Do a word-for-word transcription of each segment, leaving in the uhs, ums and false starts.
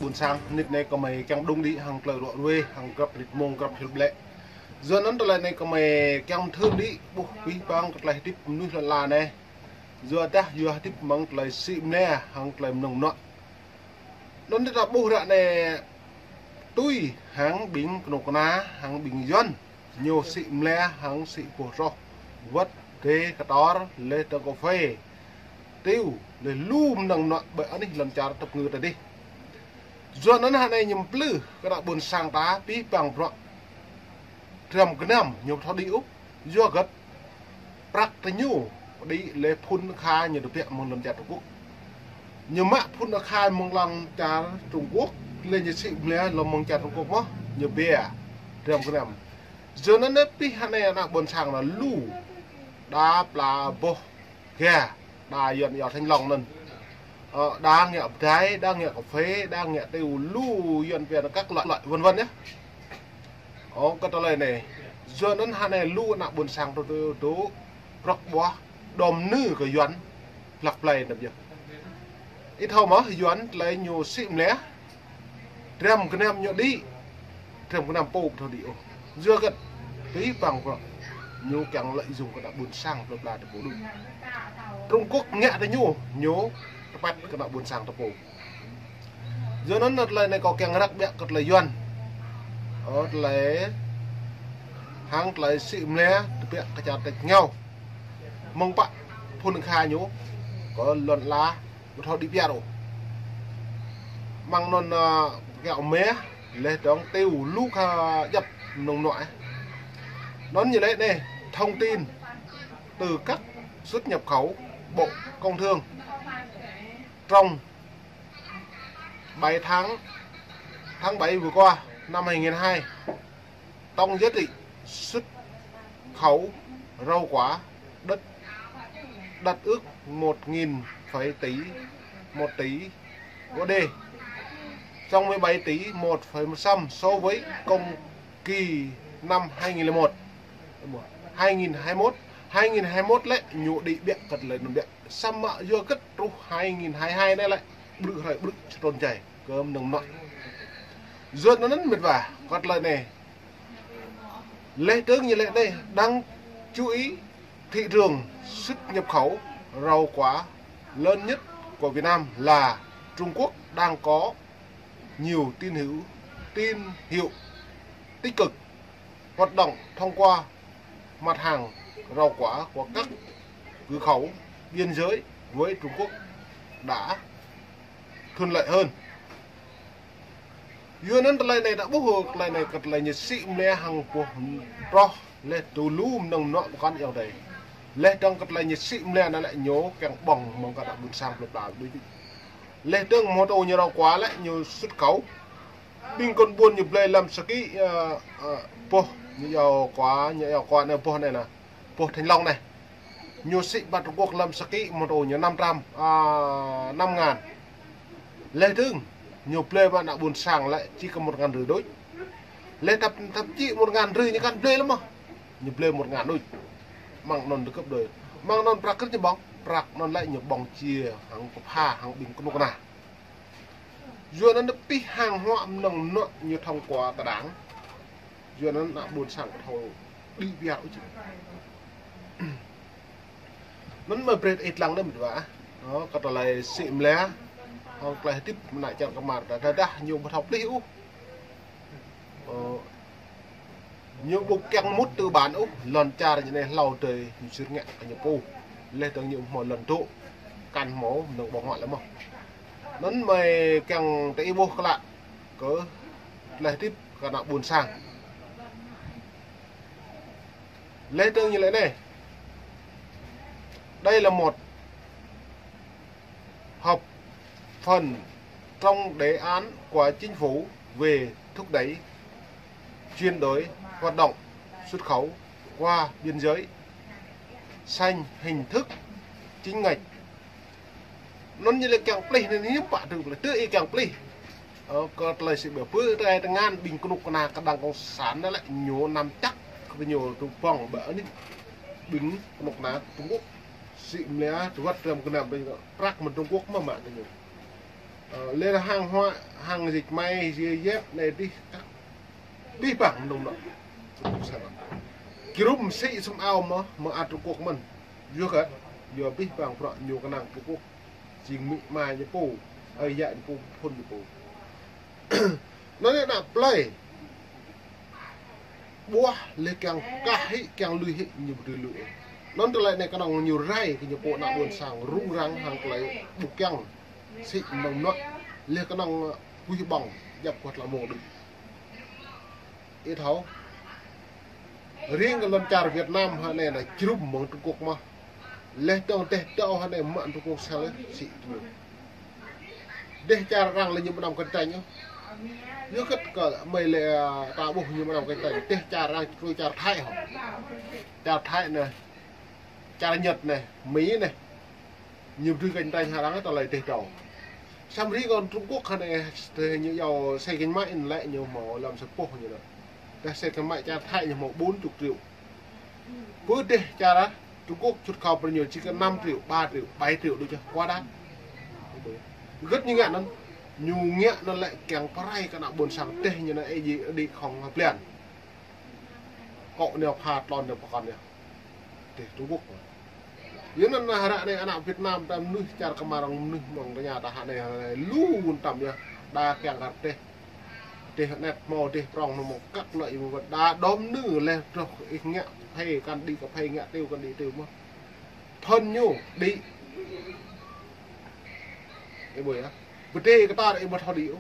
ƀôn sang, nit anai kơmơi kiăng đung đĭ hăng tơlơi ră ruai, hăng grăp rit mông, grăp hil ƀlĕ. Yua anŭn tơlơi anai kơmơi kiăng thơm đĭ, ƀuh pih pang kơ tơlơi hơdip mơnuih lŏn ala anai. Yua dah, yua hơdip mơ̆ng tơlơi sĭ mơnia, hăng tơlơi mơnơ̆ng mơnuă. Anŭn ta ƀuh ră anai tui hăng ƀing kơnuk kơna, hăng ƀing Yuan. Ñu sĭ mơnia hăng sĭ boh čoh, wơ̆t, drơi, kơtor, laih dơ̆ng kơphê, tiu, laih lu mơnơ̆ng mơnuă ƀơi anih lŏn čar tơpơngư ta dih. Yua anŭn hơnai ñu plư kơ ană ƀôn sang ta pih pang bruă. Dram gơnam ñu ƀu thâo đĭ ôh. Yua hơget? Prăk tơ ñu đĭ laih phŭn akha ñu tơbiă mơ̆ng lŏn čar Trung Quốc. Ñu mă phŭn akha mơ̆ng lŏn čar Trung Quốc, laih ñu sĭ mơnia lŏm mơ̆ng čar Trung Quốc mơ̆n, ñu biă dram gơnam. Yua anŭn pih hơnai ană ƀôn sang anŭn lu, đa pla boh ga, đa Yuan iâu thanh long anŭn. Ơ, đa ngă bơdai, đa ngă kơphê, đa ngă tiu, lu Yuan pia anŭn các loại, loại vân vân yơh. Ơ, kơ tơlơi anai. Yua anŭn hơnai lu ană ƀôn sang tơ, tơ, tơ, prăk ƀuah, đom nư kơ Yuan, hlăk plơi anŭn yơh. Ih thâo mơ̆n Yuan tơlơi ñu sĭ mơnia, dram gơnam ñu đĭ, dram gơnam pô ƀu thâo đĭ ôh. Yua hơget? Pih pang bruă. Ñu kiăng lợi dụng kơ ană ƀôn sang plơi pla ta pô đôč. Trung Quốc ngă tơ ñu, ñu tơpăt kơ ană ƀôn sang ta pô. Yua anŭn tơlơi anai kâo kiăng răk biă kơ tơlơi Yuan. Ơ, tơlơi hăng tơlơi sĭ mơnia tơbiă kơ čar tač rơngiao. Mơ̆ng pă phŭn akha ñu kơ lŏn ala ƀu thâo đĭ piar ôh. Mơ̆ng anŭn, ơ, kiaŏ meh, laih dơ̆ng tiu lu kơ djăp mơnơ̆ng mơnuă. Anŭn ñu laĭ anai, thông tin từ các xuất nhập khẩu Bộ Công Thương trong bảy tháng, tháng bảy vừa qua năm hai nghìn hai, tổng giá trị xuất khẩu rau quả đất, đặt ước một nghìn phẩy tỷ, một tỷ u ét đê, trong mười bảy tỷ một phẩy một phần trăm so với cùng kỳ năm hai nghìn lẻ một. Hai nghìn hai mốt, hai nghìn hai mốt lĕ ñu đĭ biă kơ tơlơi anŭn biă. Samơ̆ yua hơget truh hai nghìn hai hai anai lĕ ƀrư̆ hrơi ƀrư̆ čơtrôn čai kơ mơnơ̆ng mơnuă. Yua anŭn mĕt wa, kơ tơlơi anai. Laih dơ̆ng ñu laĭ anai, đáng chú ý, thị trường xuất nhập khẩu rau quả lớn nhất của Việt Nam là Trung Quốc đang có nhiều tín hiệu, tín hiệu tích cực. Hoạt động thông qua mặt hàng rau quả của các cửa khẩu biên giới với Trung Quốc đã thuận lợi hơn. Yua anŭn tơlơi anai ta ƀuh, tơlơi anai kơ tơlơi ñu sĭ mơnia hăng boh čoh, laih tiu lu mơnơ̆ng mơnuă pơkŏn iâu đơi. Laih dơ̆ng kơ tơlơi ñu sĭ mơnia anŭn lĕ ñu kiăng ƀơ̆ng mơ̆ng kơ ană ƀôn sang plơi pla đôč. Laih dơ̆ng mơ̆ tơ ñu rau quả lĕ ñu xuất khẩu. Ƀing kơnung ƀôn ñu blơi lăm sa ký, ơ, ơ, boh, ñu iâu kua, ñu iâu kua anai boh anai nă. Boh thanh long anai. Ñu sĭ ƀă Trung Quốc lăm sa ký mơ̆ tơ ñu năm trăm, ơ, năm ngàn. Laih dơ̆ng, ñu blơi mă ană ƀôn sang lĕ či kơ một ngàn rưỡi đôč. Laih thậm, thậm chí một ngàn rưỡi ñu kăn blơi lăm mơ̆n. Ñu blơi một ngàn đôč. Mơ̆ng anŭn gấp đôi. Mơ̆ng anŭn prăk kơ ñu ƀơ̆ng, prăk anŭn lĕ ñu ƀơ̆ng či hăng pơpha hăng ƀing kơnuk kơna. Yua anŭn pih hàng hóa mơnơ̆ng mơnuă ñu thông qua tơ đảng. Yua anŭn ană ƀôn sang ƀu thâo đĭ piar ôh či. Anŭn mơ̆ brơi ih lăng anai mĕt wa. Ơ, kơ tơlơi sĭ mơnia, hăng tơlơi hơdip mơ̆ng ană čar kơmar ta, tơdah ñu ƀu thâo plih ôh. Ơ, ñu ƀu kiăng mŭt tư bản ôh, lŏn čar ñu anai hlâo adih ñu sĭt ngă kơ ñu pô. Laih dơ̆ng ñu hmâo lŏn dŏ, kăn hmâo mơnơ̆ng ƀơ̆ng huă lĕ mơ̆n. Anŭn mơi kiăng tơ ih ƀuh klă kơ tơlơi hơdip kơ ană ƀôn sang. Laih dơ̆ng ñu laĭ anai. Đây là một hợp phần trong đề án của chính phủ về thúc đẩy chuyển đổi hoạt động xuất khẩu qua biên giới sang hình thức chính ngạch. Anŭn ñu lĕ kiăng plih anŭn ñu pă tŭ plih, tơ ih kiăng plih. Ơ, kơ tơlơi sĭ ƀă pơ tơlơi tơngan ƀing kơnuk kơna kơ đảng cộng sản anŭn lĕ ñu nắm chắc kơ ñu tŭ pơ̆ng ƀă anai. Ƀing kơnuk kơna Trung Quốc sĭ mơnia tơwăt dram gơnam ƀing prăk mơ̆ng Trung Quốc mơ̆ mă tơ ñu. Ơ, lĕ hàng hóa, hàng dệt may, giày dép anai dih, abih bang mơnơ̆ng anŏ. Jơnum sĭ sum ao mơ̆, mơ̆ ăt Trung Quốc mơ̆n. Yua kơ, yua abih bang bruă ñu kơnang Trung Quốc. Jing amĭ ama ñu pô, ơi yă ñu pô, phŭn ñu pô. Anŭn lĕ ană plơi. Ƀuh lĕ kiăng kah hĭ, kiăng lui hĭ, ñu ƀu dưi lui. Anŭn tơlơi anai kơnơ̆ng ñu rai kơ ñu pô ană ƀôn sang rŭng răng hăng tơlơi ƀu kiăng sĭ mơnơ̆ng anŏ. Lĕ kơnơ̆ng, ơ, puih ƀơ̆ng, djăp kuah tla mông đuč. Ih thâo. Riêng kơ lŏn čar Việt Nam hă anai anai jơnum mơ̆ng Trung Quốc mơ̆. Lĕ tơ̆ng dêh tơ̆ hă anai mă Trung Quốc sel sĭ tơlơi. Dêh čar arăng lĕ ñu mơnam cạnh tranh ôh. Yua kơ kơ mơi lĕ, ơ, ta ƀuh ñu mơnam cạnh tranh. Dêh čar arăng trui čar Thái hŏ. Čar Thái anai, čar Nhật anai, Mỹ anai. Ñu ƀu dưi cạnh tranh hăng arăng tơlơi dêh tơ̆. Samơ̆ riêng kơ Trung Quốc hă anai, tơdah ñu yua xe gắn máy anŭn lĕ ñu hmâo lăm sa rơbâo ñu anŭn. Tơdah xe gắn máy čar Thái ñu hmâo bốn chục triệu. Pơ dêh čar Trung Quốc sut khŏm pơ ñu či kơ năm triệu, ba triệu, bảy triệu đuč yơh, quá đắt. Gơ̆t ñu ngă anŭn, ñu ngă anŭn lĕ kiăng pơrai kơ ană ƀôn sang tơdah ñu anŭn ê ji đĭ khŏng hă blan. Kŏ anai pha tlôn anai pơkŏn anai. Dêh Trung Quốc. Yua anŭn hă ră anai ană Việt Nam ta mơnuih čar kơmar mơnuih mơ̆ng tơña ta hă anai, hă anai lu wun tăm yơh. Đa kiăng kơ dêh. Dêh anet hmâo, dêh prŏng hmâo, kăk lŏ ih mơ̆ wơ̆t. Đa đom nư lĕ truh ih ngă phê kăn đĭ kơ phê, ngă tiêu kăn đĭ tiêu mơ̆. Phŭn ñu đĭ. Ih ƀuh yơh. Pơdê kơ ta ih ƀu thâo đĭ ôh.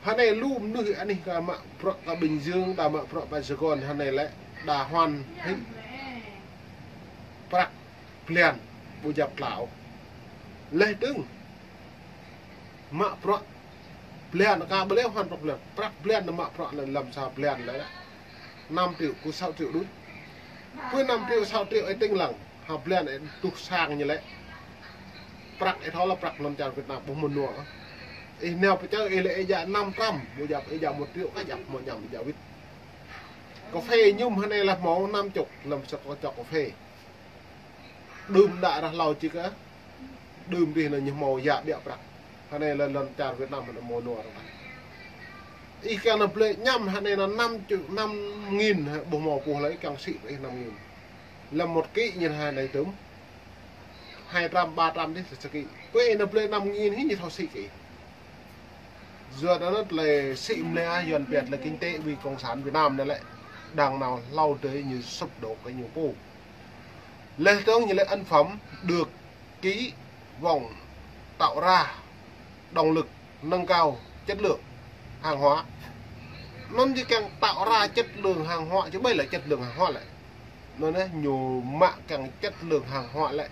Hă anai lu mơnuih anih kơ mă bruă kơ Bình Dương, đa mă bruă pơ Sài Gòn hă anai lĕ, đa huan hĭ prăk blan ƀu djăp tla ôh. Lĕ tơ̆ng mă bruă blan kơ ƀu lĕ huan prăk blan. Prăk blan anŭn mă bruă lĕ lăm sa blan lĕ năm triệu, kơ sáu triệu đuč. Pơ năm triệu, sáu triệu ih tĭng lăng. Hă blan ih tuh sang ñu lĕ. Prăk ih thâo lĕ prăk lŏn čar Việt Nam ƀu mơnua. Ih nao pơ čar ih lĕ ih djă năm trăm, ƀu djăp ih djă một triệu kah djăp mơ̆ ñăm ih djă wĭt. Cà phê ñum hă anai lĕ hmâo năm chục, lăm sa kơ čŏk cà phê. Đưm đă rah hlâo či kơ. Đưm dih anŭn ñu hmâo yă biă prăk. Hă anai lĕ lŏn čar Việt Nam hă anai mơnua rah. Ih kiăng nao blơi ñăm hă anai anŭn năm triệu, năm nghìn hă ƀu hmâo puh lơi kiăng sĭ ih năm nghìn. Lăm một ký ñu hă anai tơ̆m. Hai trăm, ba trăm dih sa ký. Pơ ih nao blơi năm nghìn hĭ ñu thâo sĭ kơ ih. Yua anŭn tơlơi sĭ mơ̆ lĕ, yua anŭn biă tơlơi kinh tế ƀing cộng sản Việt Nam anai lĕ. Đang nao hlâo tơ̆ ñu sụp đổ kơ ñu pô. Lĕ tơ̆ng ñu lĕ ấn phẩm được ký vòng tạo ra động lực nâng cao chất lượng hàng hóa. Anŭn či kiăng tạo ra chất lượng hàng hóa, či ƀai lĕ chất lượng hàng hóa lĕ. Anŭn anai ñu mă kiăng chất lượng hàng hóa lĕ.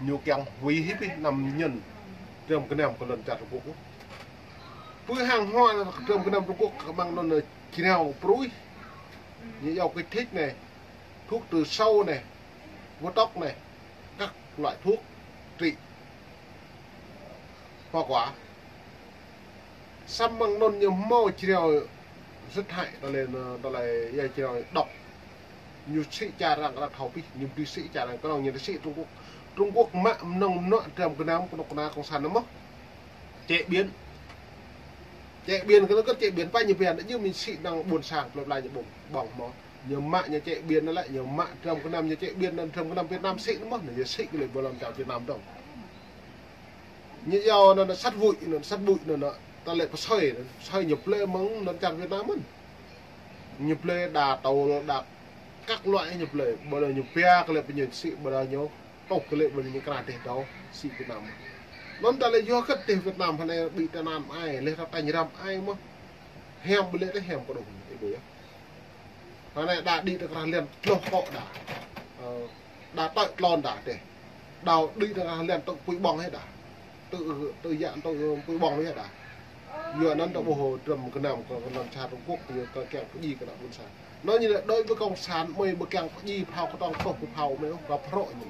Ñu kiăng hủy hiếp ih anăm ñen. Trăm kơnăm kơ lŏn čar Trung Quốc. Pơ hàng hóa trăm kơnăm Trung Quốc kơmăng anŭn jrao pruih. Ñu yua kơ thịt anai, thuốc trừ sâu anai, vô tộc anai, các loại thuốc trị hoa quả. Samơ̆ mơ̆ng anŭn ñu hmâo jrao rất hại, tơlơi anŭn, tơlơi yua jrao độc. Ñu sĭ čar arăng kơ thâo pih, ñu ƀu sĭ čar arăng kơnơ̆ng ñu sĭ Trung Quốc. Trung Quốc mă mơnơ̆ng mơnuă trăm kơnăm kơnuk kơna cộng sản anŭn mơ̆. Chế biến. Chế biến kơ anŭn kơ chế biến pă ñu pia, ñu mĭn sĭ năng ƀôn sang plơi pla ñu ƀơ̆ng, ƀơ̆ng mơ̆. Ñu mă ñu chế biến anŭn lĕ, ñu mă trăm kơnăm ñu chế biến anŭn trăm kơnăm Việt Nam sĭ anŭn mơ̆, ñu sĭ kơ lĕ ƀơi lŏn čar Việt Nam dong. Ñu yua anŭn sắt vụn, anŭn sắt vụn anŭn, tơlơi pơsơi, pơsơi ñu blơi mơ̆ng lŏn čar Việt Nam mơ̆n. Ñu blơi đa tôl, đa các loại ñu blơi, ƀơi anŭn ñu pia kơ lĕ pơ ñu sĭ, ƀơi anŭn ñu tŏk kơ lĕ ƀơi anŭn ñu kra dêh tŏk, sĭ Việt Nam. Anŭn tơlơi yua kơ dêh Việt Nam hă anai ƀu tơnăm ai, lĕ ta tañ răm ai mơ̆. Hiam ƀu lĕ tơ hiam kơ đôč, ih ƀuh yơh. Hă anai đa đĭ tơ krah lăn tloh kŏ đa. Ơ, đa tơ̆ tlôn đa tĕh. Đa đĭ tơ krah lăn tơ̆ pui ƀơ̆ng hĭ đa. Tơ̆, tơ̆ yă tơ̆ pui ƀơ̆ng hĭ đa. Yua anŭn ta ƀuh trăm kơnăm kơ lŏn čar Trung Quốc, yua kơ kiăng pơdjai kơ ană ƀôn sang. Anŭn ñu lĕ đối với cộng sản, mơi ƀu kiăng pơdjai phao kơtong tŏh kơ phao mơi, kơ phrŏ ñu.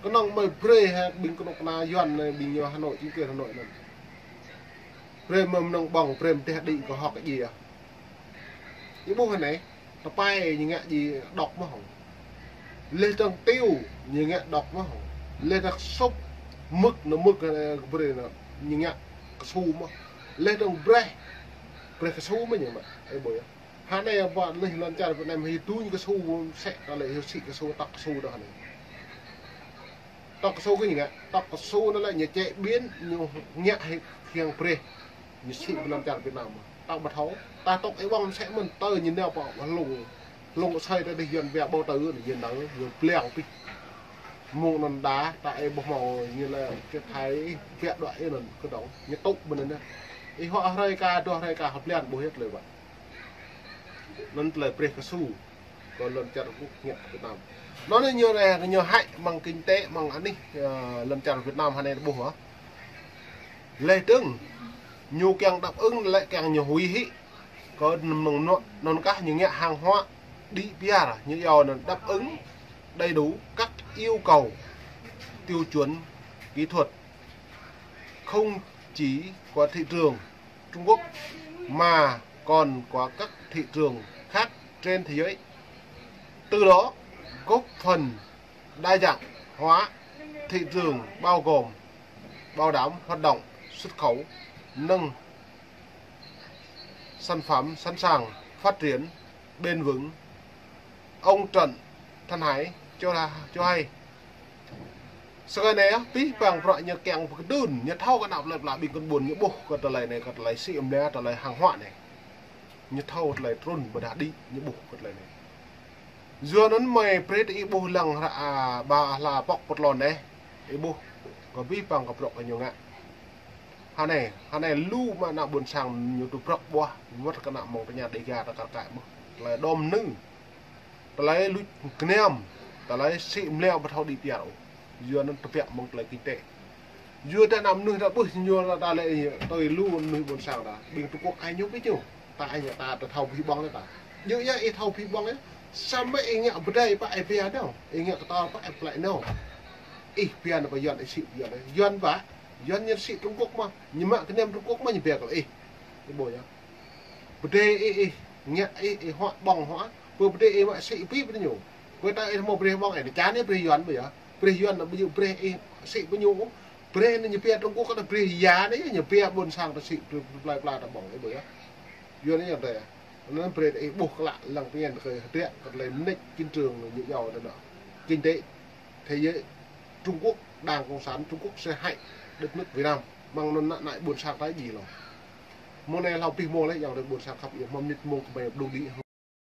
Kơnơ̆ng mơi brơi hă ƀing kơnuk kơna Yuan anai, ƀing ñu Hà Nội, chính quyền Hà Nội anŭn. Brơi mơ̆ng mơnơ̆ng ƀơ̆ng, brơi mơ̆ng teh đĭ kơ hŏk kơ djai. Ih ƀuh anai, tơpai ñu ngă djai độc mơ̆ hŏng. Lĕ tơ̆ng tiêu ñu ngă độc mơ̆ hŏng. Lĕ tơ̆ng súp mưk anŭn mưk anai kơ brơi anŭn. Ñu ngă kơsu mơ̆. Leh dong breh. Breh kơsu mơ̆ ñu mă. Ơ ƀuh yơh. Hơnai ƀă leh lŏn čar Việt Nam hyu tuñ kơsu sĕ ta lĕ hyu sĭ kơsu tŏk kơsu dong hơnai. Tŏk kơsu kơ ñu ngă. Tŏk kơsu anŭn lĕ ñu chế biến ñu ngă hĭ kiăng breh. Ñu sĭ ƀơi lŏn čar Việt Nam. Tŏk ƀu thâo. Ta tŏk ih ƀơ̆ng sĕ mơ̆n tơ ñu nao pơ hlung. Hlung asơi ta dih Yuan ƀiă ƀu tơ ñu nao ñu pliăng pĭ. Mơ̆ng anŭn đa ta ih ƀuh hmâo ñu lĕ kơ Thái ƀiă đuaĭ ih anŭn kơ dong. Ñu tŭ ƀơi anŭn yơh. Ih huă hrơi ka, dua hrơi ka hơplian ƀuh yơh tơlơi ƀă. Anŭn tơlơi breh kơsu. Kơ lŏn čar Trung Quốc ngă Việt Nam. Anŭn ñu anai ñu hại mơ̆ng kinh tế mơ̆ng anih, ơ, lŏn čar Việt Nam hơnai ƀuh hă. Leh dơ̆ng ñu kiăng đáp ứng lĕ kiăng ñu huĭ hĭ. Kơ mơ̆ng anŭn, anŭn kah ñu ngă hàng hóa đĭ piar ñu yua anŭn đáp ứng đầy đủ các yêu cầu tiêu chuẩn kỹ thuật không chỉ của thị trường Trung Quốc mà còn của các thị trường khác trên thế giới. Từ đó góp phần đa dạng hóa thị trường bao gồm bảo đảm hoạt động xuất khẩu, nâng sản phẩm sẵn sàng phát triển bền vững. Ông Trần Thanh Hải cho là, cho hay. Sơkai anai, pih pang prăk ñu kiăng pơkơdŭn, ñu thâo kơ anăp lĕ pla ƀing kơ ƀôn ñu ƀuh kơ tơlơi anai, kơ tơlơi sĭ mơ̆n anai, tơlơi hàng hóa anai. Ñu thâo tơlơi trŭn ƀơdah đĭ, ñu ƀuh kơ tơlơi anai. Yua anŭn mơi breh ih ƀuh lăng hră, a, ƀă hla pŏk pơtlon anai, ih ƀuh, kơ pih pang kơ prăk kơ ñu ngă. Hơnai, hơnai lu mă ană ƀôn sang ñu tŭ prăk ƀuah, wơ̆t kơ ană mơ̆ng tơña Đêga ta kar kaĭ mơ̆n. Tơlơi đom nư. Tơlơi luč kơnăm. Tơlơi sĭ mleo ƀu thâo đĭ piar ôh. Yua anŭn tơbiă mơ̆ng tơlơi kinh tế. Yua ta ană mơnuih ta ƀuh ñu ta lĕ tui lu mơnuih ƀôn sang ta. Ƀing Trung Quốc ai ñu pĭ ñu. Ta ai ñu ta, ta thâo phi ƀơ̆ng lĕ ta. Yua yơh ih thâo phi ƀơ̆ng yơh. Samơ̆ ih ngă pơdai pă ih pia dong. Ih ngă kơtor pă ih plĕ nao. Ih pia nao pơ Yuan ih sĭ pơ Yuan. Yuan pă. Yuan ñu sĭ Trung Quốc mơ̆n. Ñu mă kơnăm Trung Quốc mơ̆n ñu pia kơ ih. Ih ƀuh yơh. Pơdai ih, ih ngă ih, ih huă ƀơ̆ng huă. Pơ pơdai ih mă sĭ pĭ pơ ñu. Pơ ta ih hmâo breh ƀơ̆ng ih, čan ih breh Yuan ƀu yơh. Breh Yuan ƀu djơ̆ breh ih sĭ pơ ñu. Breh anai ñu pia Trung Quốc kơ breh ya anai ñu pia ƀôn sang ta sĭ plơi pla ta ƀơ̆ng ih ƀu yơh. Yuan anai ñu ta. Anŭn breh ih ƀuh klă lăng pơñen kơ hơdră kơ tơlơi mơneč kinh trường ñu yua anŭn. Kinh tế thế giới Trung Quốc, Đảng Cộng sản Trung Quốc sẽ hại đất nước Việt Nam. Mơ̆ng anŭn ană ƀôn sang ta djai lăng. Mơ̆ng anai hlâo pih mông lĕ, yang ƀôn sang khăp yơh, mơ̆ng mơnit mông kơ mơi blung đĭ.